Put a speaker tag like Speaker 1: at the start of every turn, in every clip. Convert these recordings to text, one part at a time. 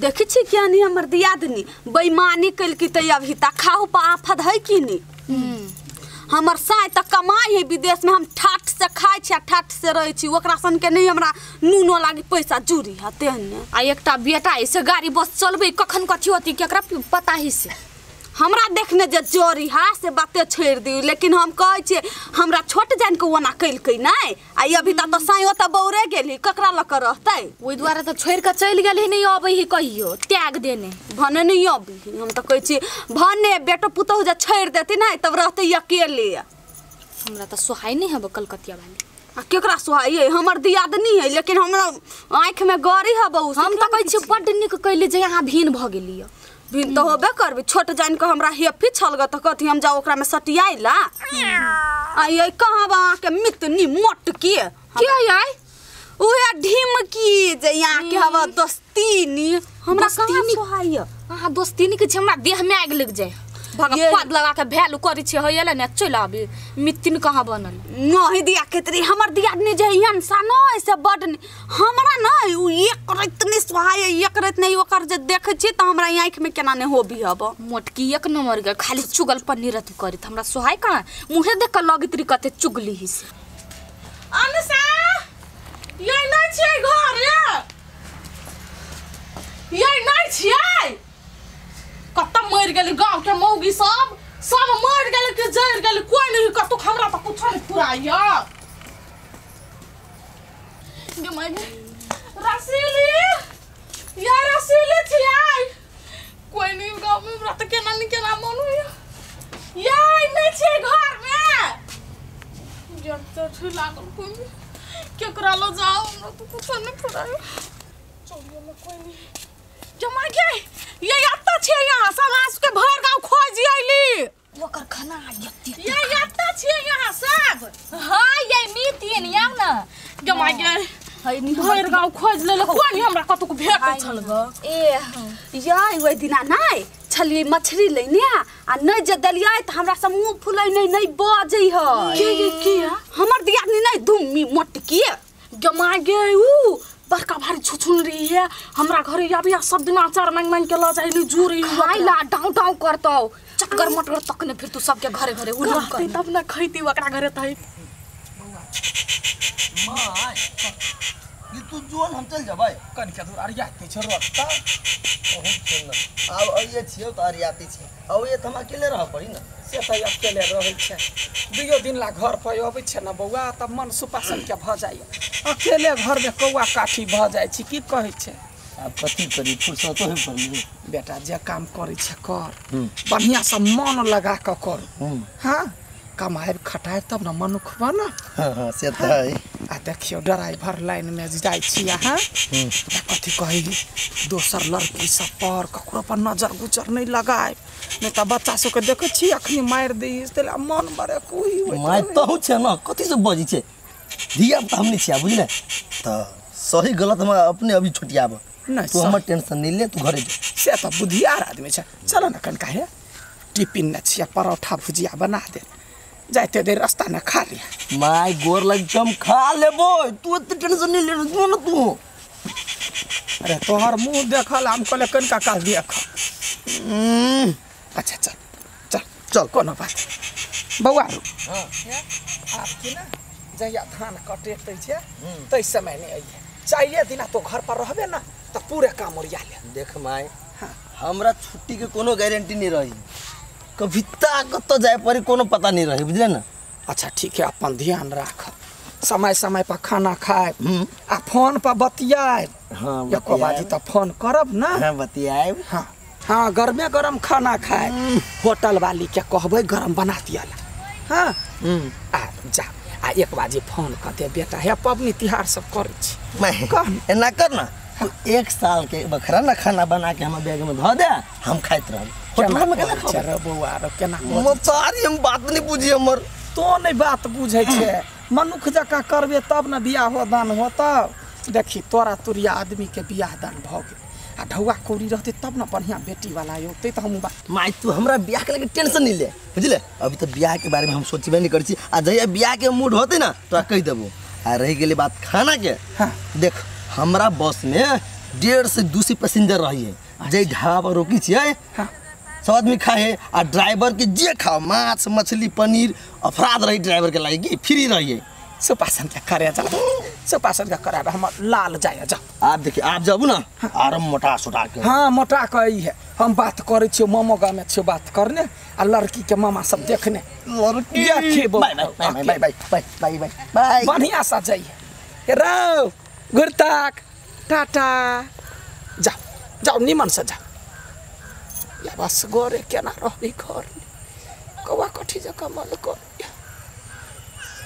Speaker 1: देखै छी किया नहीं हमर दियादनी बेईमानी कलकी त अभी तक खाऊ पर आफत है कि नहीं। हमर साय त कमाई है विदेश में, हम ठाठ से खाइ छी आ ठाठ से रहै छी, ओकरा सन के नहीं हमरा नूनो लागी पैसा जुरी है तेहने।
Speaker 2: आ एकटा बेटा ऐसे गाड़ी बस चलबै कखन कथी होती केकरा पता ही से।
Speaker 1: हमरा देखने जे जोरी हा से बाते छोड़ दी, लेकिन हम कहै छियै हमरा छोट जान के ओना कलकै नहीं आ अभी तक तो साय ओतऽ बौरे गेली, ककरा लऽ के रहतै?
Speaker 2: ओहि दुआरे तऽ छोड़ि कऽ चलि गेली, नहीं अबै ही कहियो त्याग देने
Speaker 1: भने नहीं अबी। हम तऽ कहै छियै भने बेटो पुतोहु जे छोड़ि देती नहीं तब रहतै अकेले।
Speaker 2: हमरा तऽ सोहाइ नहीं हब कलकतिया वाली।
Speaker 1: आ केकरा सोहाइ है? हमर दियादनी है, लेकिन हमरा आँखि में गरी हब।
Speaker 2: हम तऽ कहै छियै बड्ड नीक कैली जे यहाँ भिन भऽ गेली।
Speaker 1: भिन तऽ होबे करबी, छोट जान के हमरा हेफी छल ग तऽ कथी हम जाउ ओकरा में सटियाइला। आ ये कहाँ बा अहाँके मितनी मोटकी
Speaker 2: के आइ
Speaker 1: उहे ढिमकी जे यहाँ के हवा दोस्तीनी। हमरा कहाँ सोहाइ?
Speaker 2: अहाँ दोस्तीनी के छै हमरा देह में आगि लग जाए। भगवान लगा के भैलू करै छै होयले ने चलि आबी। मितिन कहाँ बनल
Speaker 1: नहीं दिया केतरी हमर दियादनी जे इंसान से बड हमरा नहीं उ एक रात नहीं सोहाय, एक रात नहीं ओकर जे देखै छी त हमरा आँखि में केना नहीं होबी हब।
Speaker 2: मोटकी एक नंबर के खाली चुगल पन्नी रत करत हमरा सोहाय कहाँ, मुहे देख के लगैत रही कते चुगली ही से।
Speaker 3: अनसा ये नहीं छियै घर ये, ये नहीं छियै। कत मरि गेलै गाँव के मौगी सब सब मरि गेलै कि जरि गेलै कोई नहीं कतौ, हमरा तऽ कुछो नहीं फुराइया। रसीली या रसीली छियै कोई नहीं गाँव में, हमरा तऽ केना नहीं केना मन होइया। ये नहीं छियै घर में, जर चढ़ लागल कोई केकरा लऽ जाउ, हमरा तऽ कुछो नहीं फुराइया। चलिए में कोई नहीं जमा गे ये यात्रा छे यहाँ सब आस के भर गांव खोज आइली
Speaker 2: ओकर खाना यत्ती
Speaker 3: ये यात्रा छे यहाँ सब।
Speaker 2: हां ये मीतिन याव ना
Speaker 3: जमा गे भर गांव खोज लेले कोई नहीं हमरा कतौ भेटै छल ग।
Speaker 2: ए
Speaker 1: या ओइ दिना नै छलियै मछली लैने आ नै जे देलियै त हमरा सब मुंह फुलै नै नै बजै है
Speaker 3: के के के
Speaker 1: हमर दियादनी नै धुम्मी मोटकी
Speaker 3: जमा गे उ बड़का भारी छुछुन रही है हमरा घरे आबिया सब दिन अचार मांग मांग के ल जाइली जुरी
Speaker 2: खाइला डाउ डाउ करतौ चक्कर मटर तक ने फिर तू सबके घरे घरे उड़
Speaker 3: कर तब ना खैती ओकरा घरे त।
Speaker 4: माय ये तू जोन हम चल जबै
Speaker 5: कनिका दूर अरियाते छ रस्ता
Speaker 4: बहुत सुंदर। आब अइए छियौ त अरियाते छी औ ये त हम अकेले रह पड़ी ना।
Speaker 5: से त अकेले रहै छै दुइयो दिन ला घर पर अबै छै ना बौआ तब मन सुपासन के भ जाय, अकेले घर में कौआ काठी भ जाय छी। की कहै छै
Speaker 4: आब कथी करी फुर्सतो है पड़ी
Speaker 5: बेटा, जे काम करै छै कर बढ़िया से मन लगा के कर। हां कमाए खटाए तब ना मनुख बना।
Speaker 4: हां से त है।
Speaker 5: आ देखियो ड्राइवर लाइन में जाय छी अहाँ कथी कही दोसर लड़की सब पर ककरो पर नजर गुजर नहीं लगाए, नहीं त बच्चा सब के देखै छी अखनी मारि दै तैला मन बड़े कोई होय।
Speaker 4: माय तहु छै ना कथी से बजै छै धिया पुता हम नहीं छिया बुझले त सही गलत हम अपने अभी छोटियाब
Speaker 5: नहीं
Speaker 4: तू हमर टेंशन नहीं ले तू घरे जो।
Speaker 5: से त बुधियार आदमी छै। चल न कनका हे टिफिन न छिया परोठा भुजिया बना दे जाते देर रास्ता न खा लिया।
Speaker 4: My गोर लग हम खा लेबो तू एते टेंशन नहीं ले जो न तू।
Speaker 5: अरे तोहर मुंह देखल हम कहले कनका काल देख। अच्छा चल चल चल कोनो बात बौआ। हां आपके ना जहिया धान कटेतै छै तै समय नहीं आइए चाहिए दिना तो घर पर रहबे ना त पूरे काम ओरिया ले।
Speaker 4: देख my हमरा छुट्टी के कोनो गारंटी नहीं रही, कभी कत जाए पड़ी कोनो पता नहीं रही बुझले ना।
Speaker 5: अच्छा ठीक है अपन ध्यान राख, समय समय पर खाना खाए आ फोन पर बतियाए।
Speaker 4: हाँ
Speaker 5: एको बाजी त फोन करब ना।
Speaker 4: हाँ बतियाए।
Speaker 5: हाँ हाँ गर्मे गरम खाना खाए, होटल वाली के कहबै गरम बना दियाला। हाँ आ जा आ एक बाजी फोन कर दे बेटा हे पबनी तिहार सब करै छी।
Speaker 4: मैं एना कर ना तू एक साल के बखरा ना खाना बना के हम बैग में धो दे हम खाइत रहब। होटल में केना खाब
Speaker 5: रे बौआ रे केना
Speaker 4: मोतारी हम बात नहीं बुझी हमर
Speaker 5: तो नहीं बात बुझै छै। मनुख जकाँ करबे तब न बियाह दान होतौ। देखी तोरा तुरिया आदमी के बियाह दान भ गेल आ ढौआ कौड़ी रहते तब न बढ़िया बेटी वाला औते त हम
Speaker 4: my तू हमरा बियाह के लेके टेंशन नहीं ले बुझले। अभी तो बियाह के बारे में हम सोचबे नहीं करै छी आ जहिया बियाह के मूड होते ना तोरा कहि देबो। आ रहि गेलै बात खाना के।
Speaker 5: हाँ।
Speaker 4: देख हमरा बस में 150 से 200 पैसेंजर रहिए जे ढाबा पर रोकी छियै सब आदमी खाए है आ ड्राइवर के जे खाओ माछ मछली पनीर अफराद रही ड्राइवर के लागी फ्री रहिए।
Speaker 5: सुपासन के करे जा सुपासन के कराबे हम लाल जाय जा।
Speaker 4: आप देखिए आप जाबू ना आराम मोटा सोटा के।
Speaker 5: हां मोटा के है हम बात करै छियो मामो गाँव में छियो बात करने आ लड़की के मामा सब देखने
Speaker 4: लड़की
Speaker 5: देखेबो।
Speaker 4: Bye bye bye bye bye bye bye bye
Speaker 5: बढ़िया सा जाइए रौ गुरताक टाटा जाओ जाओ निमन से जाओ। या बस गोरे केना रहबी घर में कौआ कठी जकाँ मन कर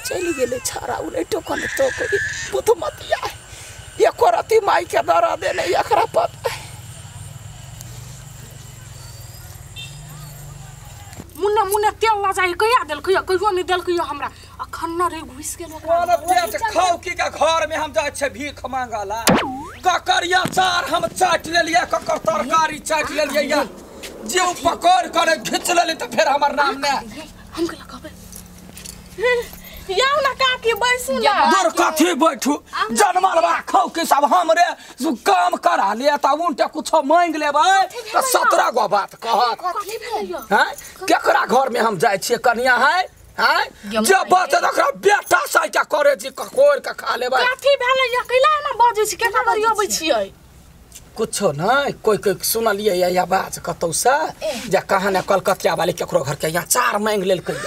Speaker 5: चलि गेलै छाड़ा उलैटो कने तो कोई बुधमतिया एको रति माई के दरा देने एकरा पता।
Speaker 3: मुन्ना मुन्ना तेल ला जाय कहिया देलकै कहियो नहि देलकै हमरा अखन न रे घुसि गेल ओकरा।
Speaker 5: पेट खाउ की के घर में हम जाइ छै भीख मांगला ककरिया चार हम चाट लेलियै ककर तरकारी चाट लेलियै या जे उ पकड़ कर घिच लेली त फेर हमर नाम ने
Speaker 3: हम केला कहबै याउ ना काकी बैसू ना
Speaker 5: दूर कथी बैठू जनमलवा खाउ के सब हमरे काम करा ले त उनटे कुछो मांग लेबै त 17 गो बात कहत। हैं केकरा घर में हम जाइ छियै कनिया है हैं जे बात ओकरा बेटा साइ के करे छी ककोर के खा लेबै।
Speaker 3: कथी भेलै या कैला एना बजै छी केना बरियबै छियै
Speaker 5: कुछो नहीं कोई कोई सुनलियै या आवाज कतौ से जे कहाँ ने कलकतिया वाली केकरो घर के यहाँ चार मांग लेलकै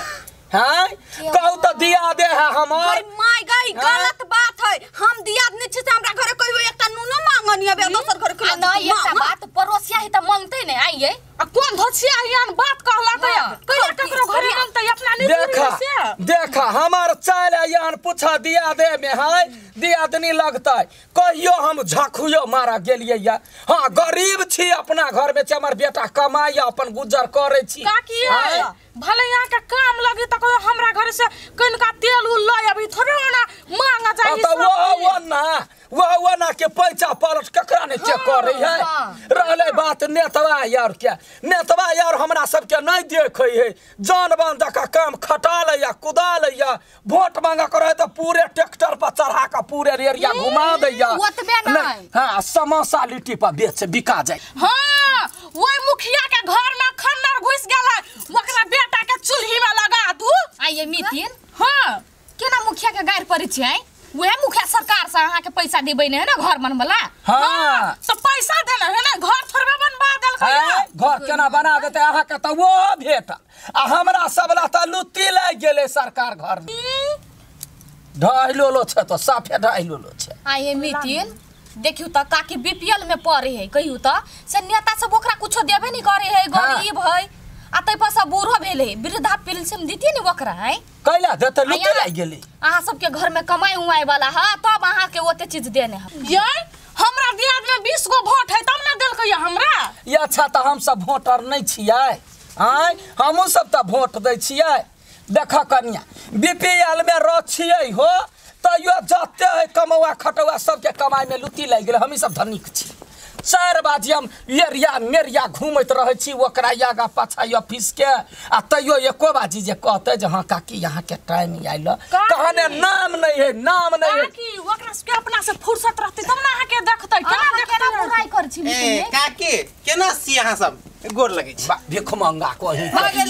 Speaker 5: हैं कहू त दिया दे है हमर।
Speaker 1: My गई गलत बात है हम दिया नहीं छी से हमरा घरे कहियो एकटा नूनो मांगनी अबे दोसर घरे के
Speaker 2: नहीं एकटा बात पड़ोसिया है त मांगते ने आइए
Speaker 3: आ कोन धोछिया हियान बात कहला त कहिया केकरो घरे मांगते अपना नहीं
Speaker 5: देखा देखा हमर चाल यान पूछा दिया दे में है दिया दनी लगतै कहियो हम झाखुयो मारा गेलियै या। हां गरीब छी अपना घर में हमर बेटा कमाई अपन गुजर करै छी।
Speaker 3: काकी भले यहाँ के काम लगी त कहियो हमरा घर से कनिका तेल उल लय अभी थोड़े ना मांग जाई
Speaker 5: त वो ना के पैसा पलट केकरा ने चेक करै है रहलै बात नेतवा यार के नेतवा यार हमरा सबके नहीं देखै है जान बान जका काम खटा लैया कुदा लैया वोट मांगा करे त पूरे ट्रैक्टर पर चढ़ा के पूरे एरिया घुमा दैया
Speaker 2: ओतबे नहीं।
Speaker 5: हां समोसा लिट्टी पर बेच बिका जाय।
Speaker 3: हां ओइ मुखिया के घर में खन्नर घुस गेलै ओकरा बेटा के चूल्ही में लगा दू
Speaker 2: आइए मितिन।
Speaker 3: हां
Speaker 2: केना मुखिया के गारि पड़ै छै वह मुखिया सरकार से अहाँ के पैसा देबै ने है ना घर बनबला।
Speaker 5: हां
Speaker 3: त पैसा देना है ना घर थोड़बे बनबा देलकै
Speaker 5: घर केना बना देतै अहाँ के त वो भेटल आ हमरा सब ला त लुत्ती लागि गेलै सरकार घर में ढाई लोलो छै त साफे ढाई लोलो छै।
Speaker 2: आइए मितिन देखियौ त काकी बीपीएल में पड़े है कहियौ त से नेता सब ओकरा कुछो देबे नहीं करे है गरीब है आ तै पर सब बूढ़ो भेल है वृद्धा पेंशन दितिए ने ओकरा है
Speaker 5: कैला देतै लुत्ती लागि गेलै।
Speaker 2: अहाँ सबके घर में कमाई उमाई वाला है तब अहाँ के ओते चीज देने है।
Speaker 3: ये हमरा दियाद में 20 गो वोट है तब ना देलकै हमरा।
Speaker 5: ये अच्छा त हम सब वोटर नहीं छियै आँय हमहूँ सब त वोट दै छियै। देख कनिया बीपीएल में रह छियै हो तैयो जते है कमौआ खटौआ सबके कमाई में लुत्ती लागि गेलै हमही सब धनिक छी। 4 बाजी हम एरिया मेरिया घूमैत रहै छी ओकरा आगा पाछा ऑफिस के आ तैयो एको बाजी जे कहतै जे हाँ काकी यहाँ के टाइम आयल कहने नाम नहीं है नाम नहीं है।
Speaker 3: काकी ओकरा सबके अपना से फुर्सत रहतै तब ना अहाँ के देखतै केना देखतै
Speaker 2: बुराई कर छी
Speaker 6: ए काकी केना छी अहाँ सब गोर लगै छी
Speaker 5: भीख मंगा कही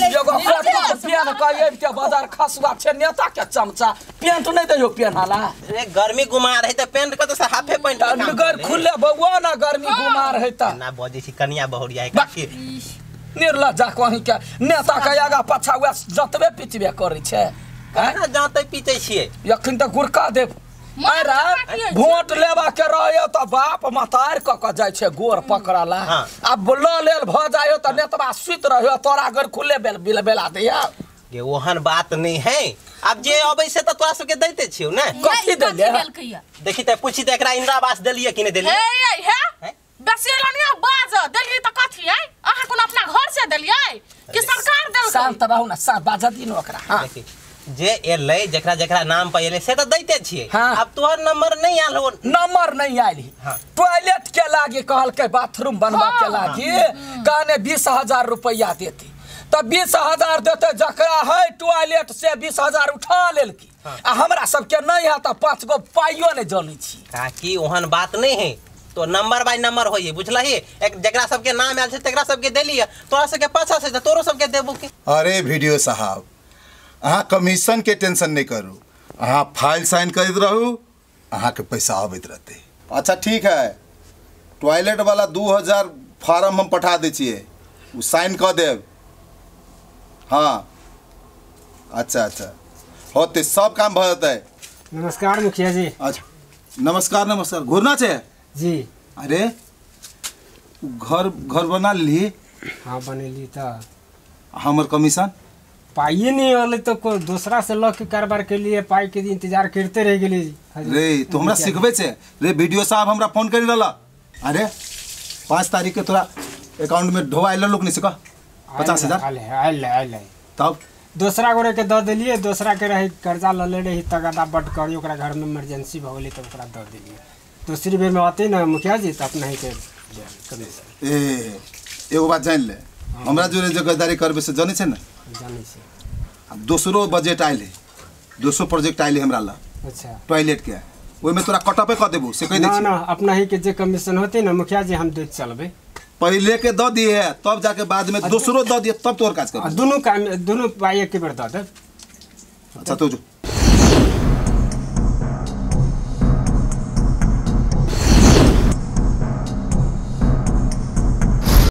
Speaker 5: एगो पेन कहिए के बाजार खसुआ छै नेता के चमचा पेंट नहीं दैयो पेनहाला।
Speaker 6: अरे गर्मी गुमार है त पेंट कत से हाफे पेंट
Speaker 5: गर खुले बौआ ना गर्मी गुमार है त
Speaker 6: ना बजै छी कनिया बहुरिया है काकी
Speaker 5: निर्लज्जा कहीं के नेता के आगा पाछा वएह जतबे पिचबे करै छै
Speaker 6: केना जाते पीचै छियै
Speaker 5: अखन त गुरका देब अरे वोट लेबा के रहे त बाप मतार क क जाइ छै गोर पकड़ला आ ल लेल भ जाय त नेतबा सुति रहियो तोरा घर खुले बेल बिल बेला दैया।
Speaker 6: गे ओहन बात नहीं है अब जे अबै से त तोरा सबके दैते छियौ ने
Speaker 5: कथी देलियै
Speaker 6: देखी त पूछी त एकरा इंदिरा आवास देलियै कि नहीं देलियै।
Speaker 3: हे हे बेसी एलनिया बाज देलियै त कथी है अहाँ कोन अपना घर से देलियै कि सरकार देलकै।
Speaker 5: शांत रहू ना साफ बाजा दिनो ओकरा। हां
Speaker 6: जे एलै जकरा जकरा नाम पर एलै से त दैते छियै।
Speaker 5: हाँ।
Speaker 6: अब तोहर नंबर नहीं आयल हो
Speaker 5: नंबर नहीं आयल।
Speaker 6: हाँ।
Speaker 5: टॉयलेट के लागी कहलकै बाथरूम बनवा के लागी कहने 20,000 रुपया देती त 20,000 देते जकरा है टॉयलेट से 20,000 उठा लेलकी। हाँ। आ हमरा सबके नहीं है त 5 गो पाइयो नहीं जानै छी।
Speaker 6: काकी ओहन बात नहीं है तो नंबर बाय नंबर होई बुझलही। एक जकरा सबके नाम आयल छै तकरा सबके देली, तोरा सबके पाछा से तोरो सबके देबू की।
Speaker 7: अरे वीडियो साहब अहाँ कमीशन के टेंशन नहीं करू, अहाँ फाइल साइन करैत रहू, अहाँ के पैसा आबैत रहते। अच्छा ठीक है, टॉयलेट वाला 2000 फार्म हम पठा दै छियै, उ साइन कऽ देब। हाँ अच्छा अच्छा होते सब काम भऽ जेतै।
Speaker 8: नमस्कार मुखिया जी।
Speaker 7: अच्छा नमस्कार नमस्कार। घूरना छे
Speaker 8: जी?
Speaker 7: अरे घर घर बना ली?
Speaker 8: हाँ बनेली। तो
Speaker 7: हमर कमीशन
Speaker 8: पाइए नहीं होले तो कोई दूसरा से लग के कारोबार के लिए पाई के इंतजार करते रह गेली।
Speaker 7: रे तो हमरा सिखबे छे रे। वीडियो साहब हमरा फोन करी रहला, अरे 5 तारीख के तोरा अकाउंट में ढोवा आयल लोग नहीं से कह 50,000
Speaker 8: आयल आयल।
Speaker 7: तब
Speaker 8: दूसरा गोरे के दऽ देलिए, दूसरा के रही कर्जा ल ले रही तगदा बट करी, ओकरा घर में इमरजेंसी भऽ गेलै तऽ ओकरा दऽ देलिए। दूसरी बेर में आते ना मुखिया जी तो अपना ही के कमीशन।
Speaker 7: ए एगो बात जान ले, हमरा जोरे जे गद्दारी करबे से जानै छै ना?
Speaker 8: जानै छै।
Speaker 7: अब दोसरो बजट आयल है, दोसरो प्रोजेक्ट आयल है हमरा ला।
Speaker 8: अच्छा
Speaker 7: टॉयलेट के, ओहिमे तोरा कटअपे कऽ देबो से कहि दै छी।
Speaker 8: ना ना अपना ही के जे कमीशन होते ना मुखिया जी हम देख चलबे।
Speaker 7: पहले के दऽ दिए तब जाके बाद में दोसरो दऽ दिए तब तोर काज कर।
Speaker 8: दोनों काम दोनों पाई एक बेर दऽ देब।
Speaker 7: अच्छा तो जो